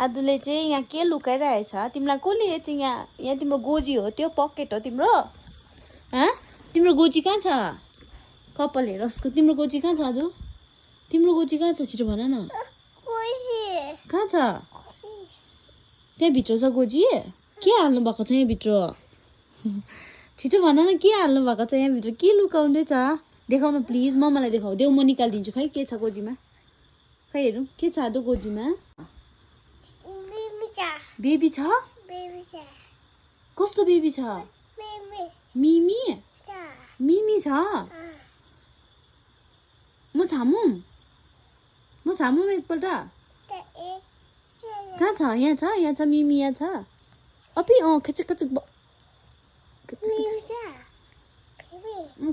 आदुले चाहिँ यहाँ के लुकाइरहेछ तिमीलाई कसले चाहिँ यहाँ तिम्रो गोजी हो त्यो पकेट हो तिम्रो तिम्रो गोजी कहाँ छ कपाल हेर उसको तिम्रो गोजी कहाँ छ आदु तिम्रो गोजी कहाँ छ छिटो भन न कहाँ छ त्यहाँ भित्र छ गोजी के हाल्नु भएको छ यहाँ भित्र छिटो भन न के हाल्नु भएको छ यहाँ भित्र के लुकाउँदै छ देखाउनु प्लिज मम्मालाई देखाऊ देऊ म निकालिदिन्छु खै के छ गोजीमा खै हेरौँ के छ आदु गोजीमा बेबी छ कस्तो बेबी छ मिमी मिमी छ म छामौँ एकपल्ट कहाँ छ यहाँ छ मिमी यहाँ छ अपी खचक खचक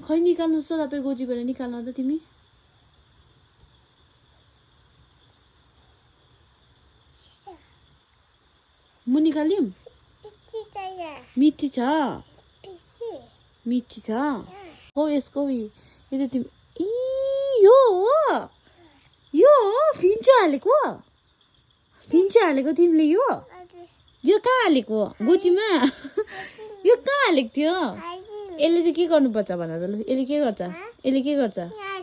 खै निकाल्नुहोस् त तपाईँ गोजीबाट निकाल्न त तिमी म निकाल्यौँ मिठी छ मिठी छ हो यसको यो त तिमी यो हो फिन्चो हालेको तिमीले यो कहाँ हालेको गोजीमा यो कहाँ हालेको थियो यसले चाहिँ के गर्नुपर्छ भन त लु यसले के गर्छ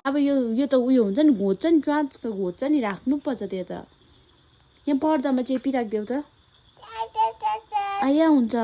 अब यो त उयो हुन्छ नि घोच्छ नि ट्रान्स घोच्छ नि राख्नुपर्छ त्यो त यहाँ पर्दामा चेपी राखिदेऊ त आया हुन्छ